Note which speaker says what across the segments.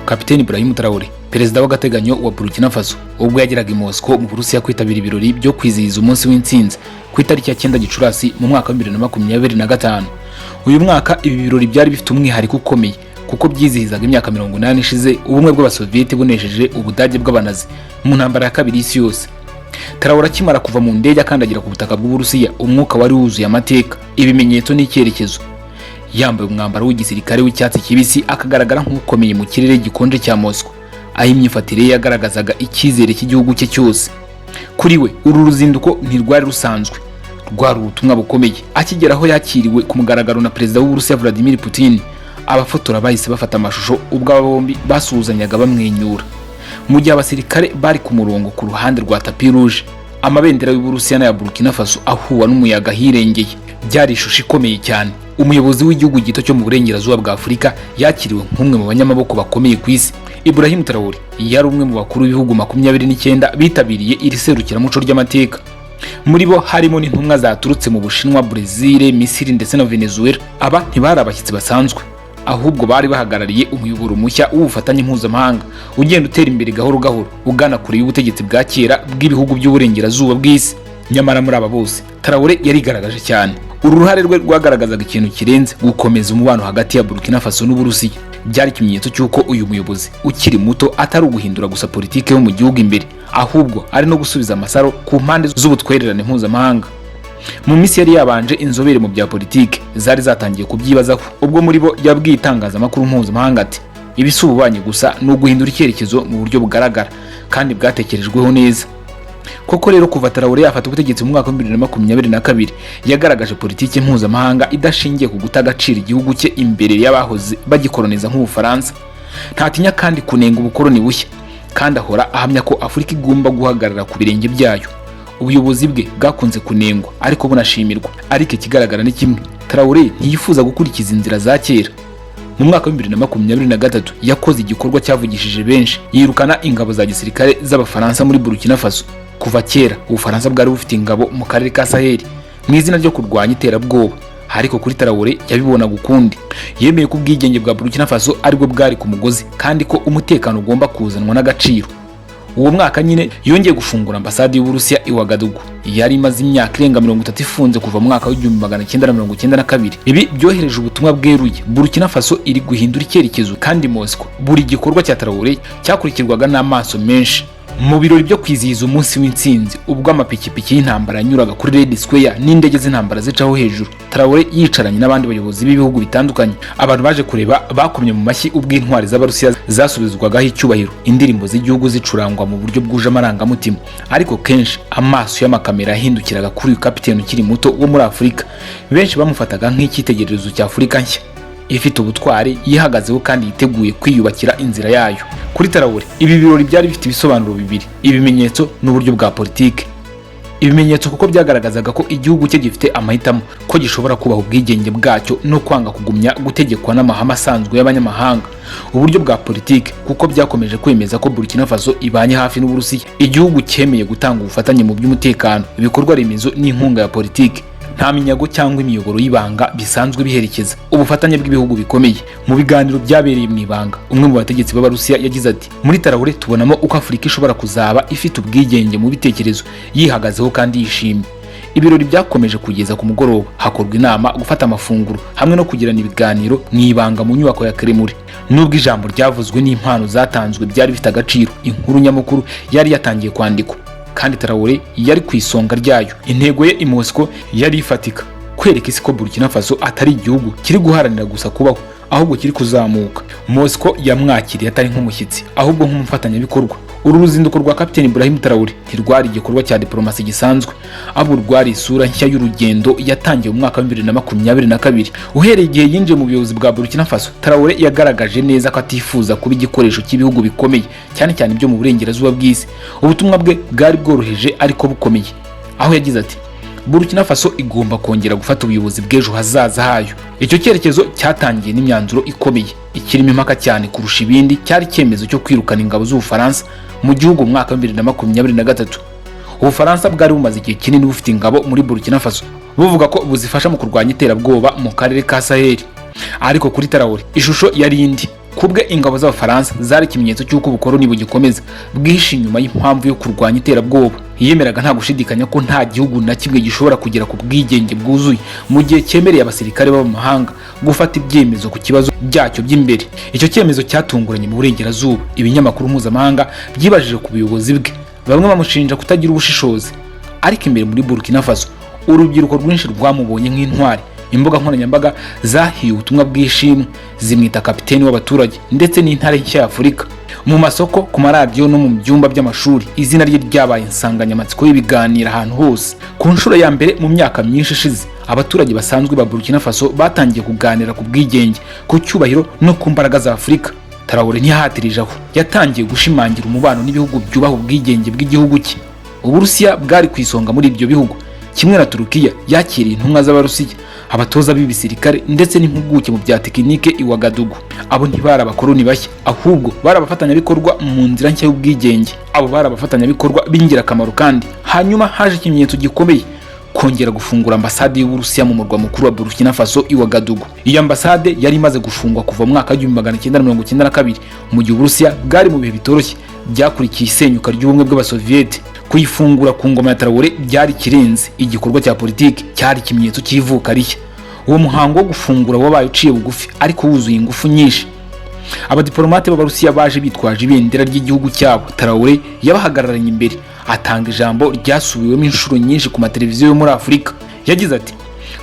Speaker 1: Kapiteni Ibrahim Traore, perezida w'agateganyo wa Burkina Faso, ubwo yageraga i Moscow mu Burusiya kwitabira ibirori byo kwizihiza umunsi w'intsinzi ku itariki ya 9 Gicurasi mu mwaka wa 2025. Uyu mwaka ibi birori byari bifite umwihariko ukomeye kuko byizihizaga imyaka 80 ishize ubumwe bw'Abasoviyeti bunesheje Ubudage bw'Abanazi mu ntambara ya kabiri y'isi yose. Traore akimara kuva mu ndege akandagira ku butaka bw'Uburusiya, umwuka wari wuzuye amateka, ibimenyetso n'icyerekezo. Yambaye umwambaro w'igisirikare w'icyatsi kibisi, akagaragara nk'ukomeye mu kirere gikonje cya Moscow, aho imyifatire ye yagaragazaga icyizere cy'igihugu cye cyose. Kuri we, uru ruzinduko ntirwari rusanzwe, rwari ubutumwa bukomeye. Akigera aho yakiriwe ku mugaragaro na perezida w'Uburusiya Vladimir Putin. Abafotora bahise bafata amashusho ubwo aba bombi basuhuzanyaga bamwenyura, mu gihe abasirikare bari ku murongo ku ruhande rwa tapis rouge, amabendera y'Uburusiya n'aya Burkina Faso ahuwa n'umuyaga ahirengeye. Byari ishusho ikomeye cyane. Umuyobozi w'igihugu gito cyo mu burengerazuba bwa Afurika yakiriwe nk'umwe mu banyamaboko bakomeye ku isi. Ibrahim Traore yari umwe mu bakuru b'ibihugu 29 bitabiriye iri serukiramuco ry'amateka. Muri bo harimo n'intumwa zaturutse mu Bushinwa, Brezil, Misiri ndetse na Venezuela. Aba ntibari abashyitsi basanzwe, ahubwo bari bahagarariye umuyoboro mushya w'ubufatanye mpuzamahanga ugenda utera imbere gahoro gahoro, ugana kure y'ubutegetsi bwa kera bw'ibihugu by'uburengerazuba bw'isi. Nyamara muri aba bose, Traore yarigaragaje cyane. Uru ruhare rwe rwagaragazaga ikintu kirenze gukomeza umubano hagati ya Burkina Faso n'Uburusiya. Byari ikimenyetso cy'uko uyu muyobozi ukiri muto atari uguhindura gusa politiki yo mu gihugu imbere, ahubwo ari no gusubiza amasaro ku mpande z'ubutwererane mpuzamahanga. Mu minsi yari yabanje, inzobere mu bya politiki zari zatangiye kubyibazaho, ubwo muri bo yabwiye itangazamakuru mpuzamahanga ati: "Ibi si ububanyi gusa, ni uguhindura icyerekezo mu buryo bugaragara kandi bwatekerejweho neza." Koko rero, kuva Traore yafata ubutegetsi mu mwaka wa 2022, yagaragaje politiki mpuzamahanga idashingiye ku guta agaciro igihugu cye imbere y'abahoze bagikoloniza nk'Ubufaransa. Ntatinya kandi kunenga ubukoloni bushya, kandi ahora ahamya ko Afurika igomba guhagarara ku birenge byayo. Ubuyobozi bwe bwakunze kunengwa ariko bunashimirwa, ariko ikigaragara ni kimwe: Traore ntiyifuza gukurikiza inzira za kera. Mu mwaka wa 2023 yakoze igikorwa cyavugishije benshi, yirukana ingabo za gisirikare z'Abafaransa muri Burkina Faso. Kuva kera Ubufaransa bwari bufite ingabo mu karere ka Saheli mu izina ryo kurwanya iterabwoba, ariko kuri Traore yabibonaga ukundi. Yemeye ko ubwigenge bwa Burkina Faso aribwo bwari ku mugozi kandi ko umutekano ugomba kuzanwa n'agaciro. Uwo mwaka nyine yongeye gufungura ambasade y'Uburusiya i Ouagadougou, yari imaze imyaka irenga 30 ifunze kuva mu mwaka wa 1992. Ibi byohereje ubutumwa bweruye: Burkina Faso iri guhindura icyerekezo, kandi Moscow. Buri gikorwa cya Traore cyakurikirwaga n'amaso menshi. Mu birori byo kwizihiza umunsi w'intsinzi, ubwo amapikipiki y'intambara yanyuraga kuri Red Square n'indege z'intambara zicaho hejuru, Traore yicaranye n'abandi bayobozi b'ibihugu bitandukanye, abantu baje kureba bakomye mu mashyi ubwo intwari z'Abarusiya zasubizwagaho icyubahiro, indirimbo z'igihugu zicurangwa mu buryo bwuje amarangamutima. Ariko kenshi amaso y'amakamera yahindukiraga kuri uyu kapiteni ukiri muto wo muri Afurika. Benshi bamufataga nk'icyitegererezo cya Afurika nshya ifite ubutwari, yihagazeho kandi yiteguye kwiyubakira inzira yayo. Kuri Traore, ibi birori byari bifite ibisobanuro bibiri: ibimenyetso n'uburyo bwa politike. Ibimenyetso kuko byagaragazaga ko igihugu cye gifite amahitamo, ko gishobora kubaha ubwigenge bwacyo no kwanga kugumya gutegekwa n'amahame asanzwe y'abanyamahanga. Uburyo bwa politike kuko byakomeje kwemeza ko Burkina Faso ibanye hafi n'Uburusiya, igihugu cyemeye gutanga ubufatanye mu by'umutekano, ibikorwa remezo n'inkunga ya politike. Nta minyago cyangwa imiyoboro y'ibanga bisanzwe biherekeza ubufatanye bw'ibihugu bikomeye. Mu biganiro byabereye mu ibanga, umwe mu bategetsi b'Abarusiya yagize ati: "Muri Traore tubonamo uko Afurika ishobora kuzaba ifite ubwigenge mu bitekerezo, yihagazeho kandi yishimye." Ibirori byakomeje kugeza ku mugoroba, hakorwa inama, gufata amafunguro hamwe no kugirana ibiganiro mu ibanga mu nyubako ya Kremlin. Nubwo ijambo ryavuzwe n'impano zatanzwe byari bifite agaciro, inkuru nyamukuru yari yatangiye kwandikwa kandi Traore yari ku isonga ryayo. Intego ye i Moscow yari ifatika: kwereka isi ko Burkina Faso atari igihugu kiri guharanira gusa kubaho, ahubwo kiri kuzamuka. Moscow yamwakiriye atari nk'umushyitsi, ahubwo nk'umufatanyabikorwa. Uru ruzinduko rwa Kapiteni Ibrahim Traore ntirwari igikorwa cya diplomasi gisanzwe, ahubwo rwari isura nshya y'urugendo yatangiye mu mwaka wa 2022. Uhereye igihe yinjiye mu buyobozi bwa Burkina Faso, Traore yagaragaje neza ko atifuza kuba igikoresho cy'ibihugu bikomeye, cyane cyane ibyo mu burengerazuba bw'isi. Ubutumwa bwe bwari bworoheje ariko bukomeye, aho yagize ati: "Burkina Faso igomba kongera gufata ubuyobozi bw'ejo hazaza hayo." Icyo cyerekezo cyatangiye n'imyanzuro ikomeye ikirimo impaka cyane kurusha ibindi cyari icyemezo cyo kwirukana ingabo z'Ubufaransa mu gihugu mu mwaka wa 2023. Ubufaransa bwari bumaze igihe kinini bufite ingabo muri Burkina Faso, buvuga ko buzifasha mu kurwanya iterabwoba mu karere ka Saheli. Ariko kuri Traore ishusho yari indi. Kubwe, ingabo z'Abafaransa zari ikimenyetso cy'uko ubukoloni bugikomeza bwihishe inyuma y'impamvu yo kurwanya iterabwoba. Yemeraga nta gushidikanya ko nta gihugu na kimwe gishobora kugera ku bwigenge bwuzuye mu gihe cyemereye abasirikare b'amahanga gufata ibyemezo ku kibazo byacyo by'imbere. Icyo cyemezo cyatunguranye mu Burengerazuba. Ibinyamakuru mpuzamahanga byibajije ku buyobozi bwe, bamwe bamushinja kutagira ubushishozi. Ariko imbere muri Burkina Faso, urubyiruko rwinshi rwamubonye nk'intwari. Imbuga nkoranyambaga zahiye ubutumwa bw'ishimwe, zimwita kapiteni w'abaturage ndetse n'intare nshya ya Afurika. Mu masoko, ku maradiyo no mu byumba by'amashuri, izina rye ryabaye insanganyamatsiko y'ibiganiro ahantu hose. Ku nshuro ya mbere mu myaka myinshi ishize, abaturage basanzwe ba Burkina Faso batangiye kuganira ku bwigenge, ku cyubahiro no ku mbaraga za Afurika. Traore ntiyahatirije aho. Yatangiye gushimangira umubano n'ibihugu byubaha ubwigenge bw'igihugu cye. Uburusiya bwari ku isonga muri ibyo bihugu, kimwe na Turukiya yakiriye intumwa z'Abarusiya, abatoza b'ibisirikare ndetse n'impuguke mu bya tekinike i Wagadugu. Abo ntibari abakoloni bashya, ahubwo bari abafatanyabikorwa mu nzira nshya y'ubwigenge. Abo bari abafatanyabikorwa b'ingirakamaro. Kandi hanyuma haje ikimenyetso gikomeye: kongera gufungura ambasade y'Uburusiya mu murwa mukuru wa Burkina Faso, i Wagadugu. Iyo ambasade yari imaze gufungwa kuva mu mwaka wa 1992, mu gihe Uburusiya bwari mu bihe bitoroshye byakurikiye isenyuka ry'Ubumwe bw'Abasoviyete. Kuyifungura ku ngoma ya Traore byari kirenze igikorwa cya politiki, cyari ikimenyetso cy'ivuka rishya. Uwo muhango wo gufungura wabaye uciye bugufi ariko wuzuye ingufu nyinshi. Abadiplomate b'Abarusiya baje bitwaje ibendera ry'igihugu cyabo. Traore yabahagararanye imbere, atanga ijambo ryasubiwemo inshuro nyinshi ku mateleviziyo yo muri Afurika. Yagize ati: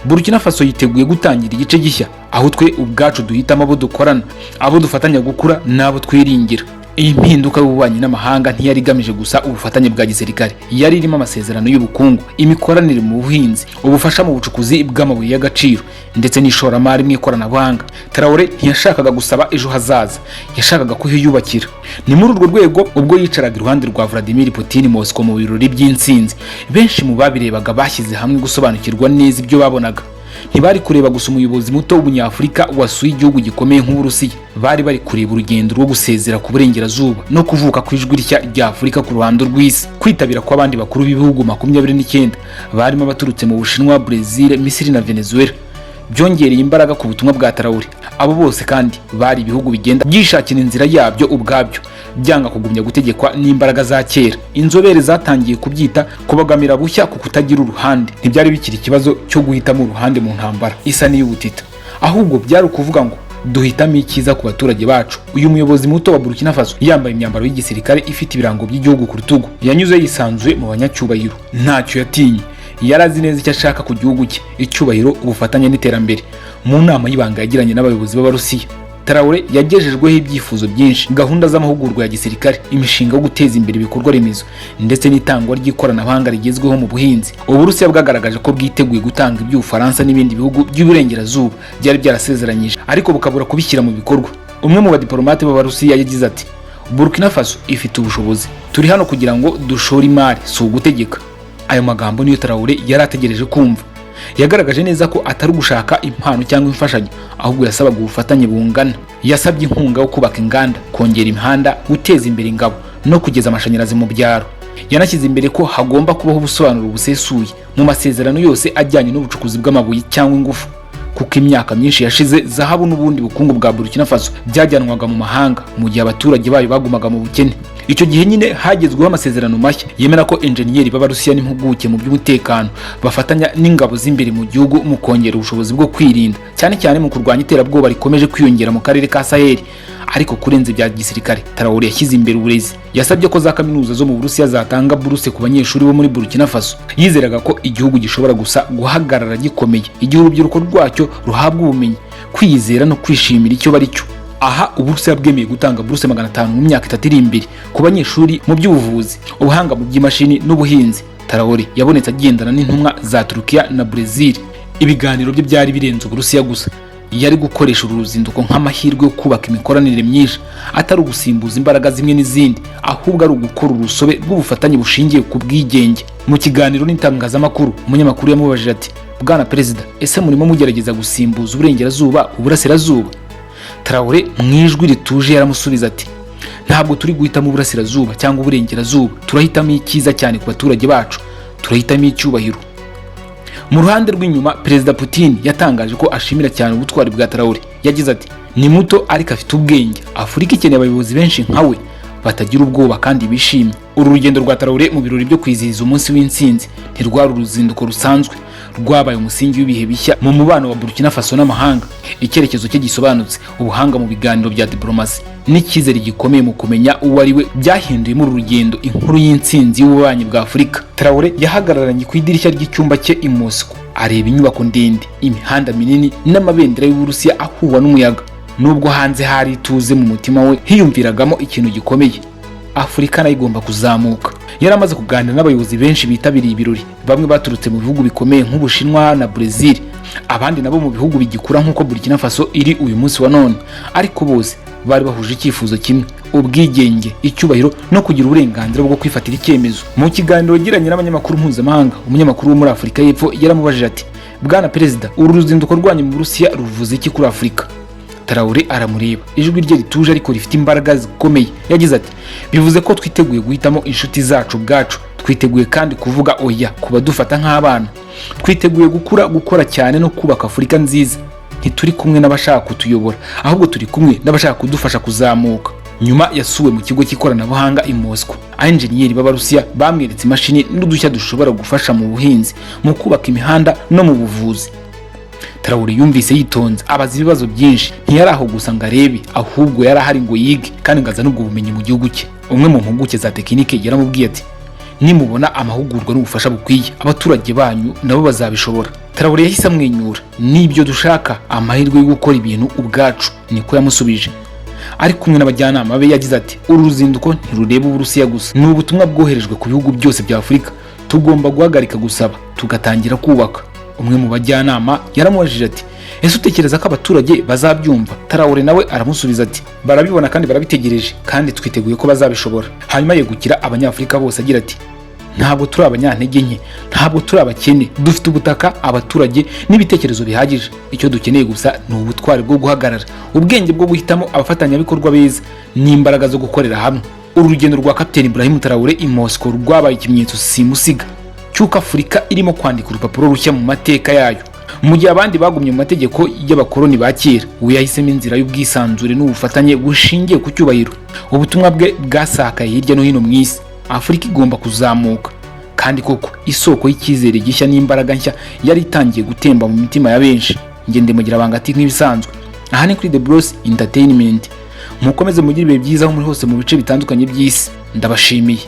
Speaker 1: "Burkina Faso yiteguye gutangira igice gishya, aho twe ubwacu duhitamo abo dukorana, abo dufatanya gukura n'abo twiringira." Iyi mpinduka y'ububanyi n'amahanga ntiyari igamije gusa ubufatanye bwa gisirikare. Yari irimo amasezerano y'ubukungu, imikoranire mu buhinzi, ubufasha mu bucukuzi bw'amabuye y'agaciro ndetse n'ishoramari mu ikoranabuhanga. Traore ntiyashakaga gusaba ejo hazaza, yashakaga kuhiyubakira. Ni muri urwo rwego, ubwo yicaraga iruhande rwa Vladimir Putin Moscow mu birori by'intsinzi, benshi mu babirebaga bashyize hamwe gusobanukirwa neza ibyo babonaga. Ntibari kureba gusa umuyobozi muto w'Umunyafurika wasuye igihugu gikomeye nk'Uburusiya. Bari bari kureba urugendo rwo gusezera ku Burengerazuba no kuvuka ku ijwi rishya rya Afurika ku ruhando rw'isi. Kwitabira kw'abandi bakuru b'ibihugu 29, barimo abaturutse mu Bushinwa, Brezil, Misiri na Venezuela, byongereye imbaraga ku butumwa bwa Traore. Abo bose kandi bari ibihugu bigenda byishakira inzira yabyo ubwabyo, byanga kugumya gutegekwa n'imbaraga za kera. Inzobere zatangiye kubyita kubagamira bushya ku kutagira uruhande. Ntibyari bikiri ikibazo cyo guhitamo uruhande mu ntambara isa n'iy'ubutita, ahubwo byari ukuvuga ngo: "Duhitamo icyiza ku baturage bacu." Uyu muyobozi muto wa Burkina Faso, yambaye imyambaro y'igisirikare ifite ibirango by'igihugu ku rutugu, yanyuze yisanzuye mu banyacyubahiro. Ntacyo yatinye. Yari azi neza icyo ashaka ku gihugu cye: icyubahiro, ubufatanye n'iterambere. Mu nama y'ibanga yagiranye n'abayobozi b'Abarusiya, Traore yagejejweho ibyifuzo byinshi: gahunda z'amahugurwa ya gisirikare, imishinga yo guteza imbere ibikorwa remezo ndetse n'itangwa ry'ikoranabuhanga rigezweho mu buhinzi. Uburusiya bwagaragaje ko bwiteguye gutanga ibyo Ubufaransa n'ibindi bihugu by'Uburengerazuba byari byarasezeranyije ariko bukabura kubishyira mu bikorwa. Umwe mu badiplomate b'Abarusiya yagize ati: "Burkina Faso ifite ubushobozi. Turi hano kugira ngo dushore imari, si ugutegeka." Ayo magambo niyo Traore yari ategereje kumva. Yagaragaje neza ko atari ugushaka impano cyangwa imfashanyo, ahubwo yasabaga ubufatanye bungana. Yasabye inkunga yo kubaka inganda, kongera imihanda, guteza imbere ingabo no kugeza amashanyarazi mu byaro. Yanashyize imbere ko hagomba kubaho ubusobanuro busesuye mu masezerano yose ajyanye n'ubucukuzi bw'amabuye cyangwa ingufu, kuko imyaka myinshi yashize zahabu n'ubundi bukungu bwa Burkina Faso byajyanwaga mu mahanga mu gihe abaturage bayo bagumaga mu bukene. Icyo gihe nyine hagezweho amasezerano mashya yemera ko enjeniyeri b'Abarusiya n'impuguke mu by'umutekano bafatanya n'ingabo z'imbere mu gihugu mu kongera ubushobozi bwo kwirinda, cyane cyane mu kurwanya iterabwoba rikomeje kwiyongera mu karere ka Sahel. Ariko kurenza ibya gisirikare, Traore yashyize imbere uburezi. Yasabye ko za kaminuza zo mu Burusiya zatanga buruse ku banyeshuri bo muri Burkina Faso. Yizeraga ko igihugu gishobora gusa guhagarara gikomeye igihe urubyiruko rwacyo ruhabwa ubumenyi, kwiyizera no kwishimira icyo bari cyo. Aha Uburusiya bwemeye gutanga buruse 500 mu myaka 3 iri imbere ku banyeshuri mu by'ubuvuzi, ubuhanga mu by'imashini n'ubuhinzi. Traore yabonetse agendana n'intumwa za Turukiya na Brazil. Ibiganiro bye byari birenze Uburusiya gusa. Yari gukoresha uru ruzinduko nk'amahirwe yo kubaka imikoranire myinshi, atari ugusimbuza imbaraga zimwe n'izindi, ahubwo ari ugukora urusobe rw'ubufatanye bushingiye ku bwigenge. Mu kiganiro n'itangazamakuru, umunyamakuru yamubajije ati: "Bwana Perezida, ese murimo mugerageza gusimbuza Uburengerazuba Uburasirazuba?" Traore mu ijwi rituje yaramusubiza ati: "Ntabwo turi guhitamo Uburasirazuba cyangwa Uburengerazuba. Turahitamo icyiza cyane ku baturage bacu, turahitamo icyubahiro." Mu ruhande rw'inyuma, Perezida Putin yatangaje ko ashimira cyane ubutwari bwa Traore. Yagize ati: Ni muto ariko afite ubwenge. Afurika ikeneye abayobozi benshi nka we, batagira ubwoba kandi bishimye. Uru rugendo rwa Traoré mu birori byo kwizihiza umunsi w'intsinzi ntirwari uruzinduko rusanzwe, rwabaye umusingi w'ibihe bishya mu mubano wa Burkina Faso n'amahanga. Icyerekezo cye gisobanutse, ubuhanga mu biganiro bya diplomasi n'icyizere gikomeye mu kumenya uwo ari we byahinduye muri uru rugendo inkuru y'intsinzi y'ububanyi bwa Afurika. Traoré yahagararanye ku idirishya ry'icyumba cye i Moscow, areba inyubako ndende, imihanda minini n'amabendera y'Uburusiya ahuhwa n'umuyaga. Nubwo hanze hari ituze, mu mutima we hiyumviragamo ikintu gikomeye: Afurika nayo igomba kuzamuka. Yari amaze kuganira n'abayobozi benshi bitabiriye ibirori, bamwe baturutse mu bihugu bikomeye nk'Ubushinwa na Brazil, abandi nabo mu bihugu bigikura nk'uko Burkina Faso iri uyu munsi wa none, ariko bose bari bahuje icyifuzo kimwe: ubwigenge, icyubahiro no kugira uburenganzira bwo kwifatira icyemezo. Mu kiganiro yagiranye n'abanyamakuru mpuzamahanga, umunyamakuru wo muri Afurika y'Epfo yaramubajije ati: "Bwana Perezida, uru ruzinduko rwanyu mu Burusiya ruvuze iki kuri Afurika?" Traoré aramureba, ijwi rye rituje ariko rifite imbaraga zikomeye. Yagize ati: "Bivuze ko twiteguye guhitamo inshuti zacu ubwacu. Twiteguye kandi kuvuga oya ku badufata nk'abana. Twiteguye gukura, gukora cyane no kubaka Afurika nziza. Ntituri kumwe n'abashaka kutuyobora, ahubwo turi kumwe n'abashaka kudufasha kuzamuka." Nyuma yasuwe mu kigo cy'ikoranabuhanga i Moscow, aho enjeniyeri b'Abarusiya bamweretse imashini n'udushya dushobora gufasha mu buhinzi, mu kubaka imihanda no mu buvuzi. Traoré yumvise yitonze, abaza ibibazo byinshi. Ntiyari aho gusa ngo arebe, ahubwo yari ahari ngo yige kandi ngo azane ubwo bumenyi mu gihugu cye. Umwe mu mpuguke za tekinike yaramubwiye ati: "Nimubona amahugurwa n'ubufasha bukwiye, abaturage banyu nabo bazabishobora." Traoré yahise amwenyura. "Nibyo dushaka, amahirwe yo gukora ibintu ubwacu," niko yamusubije. Ari kumwe n'abajyanama be, yagize ati: "Uru ruzinduko ntirureba Uburusiya gusa, ni ubutumwa bwoherejwe ku bihugu byose bya Afurika. Tugomba guhagarika gusaba, tugatangira kubaka." Umwe mu bajyanama yaramubajije ati: "Ese utekereza ko abaturage bazabyumva?" Traoré nawe aramusubiza ati: "Barabibona kandi barabitegereje, kandi twiteguye ko bazabishobora." Hanyuma yegukira Abanyafurika bose agira ati: "Ntabwo turi abanyantege nke, ntabwo turi abakene. Dufite ubutaka, abaturage n'ibitekerezo bihagije. Icyo dukeneye gusa ni ubutwari bwo guhagarara, ubwenge bwo guhitamo abafatanyabikorwa beza n'imbaraga zo gukorera hamwe." Uru rugendo rwa Kapiteni Ibrahim Traoré i Moscow rwabaye ikimenyetso simusiga cy'uko Afurika irimo kwandika urupapuro rushya mu mateka yayo. Mu gihe abandi bagumye mu mategeko y'abakoloni ba kera, we yahisemo inzira y'ubwisanzure n'ubufatanye bushingiye ku cyubahiro. Ubutumwa bwe bwasakaye hirya no hino mu isi: Afurika igomba kuzamuka. Kandi koko isoko y'icyizere gishya n'imbaraga nshya yari itangiye gutemba mu mitima ya benshi. Ngende mugira banga ati nk'ibisanzwe, aha ni kuri The Bros Entertainment. Mukomeze mugire ibihe byiza aho muri hose mu bice bitandukanye by'isi. Ndabashimiye.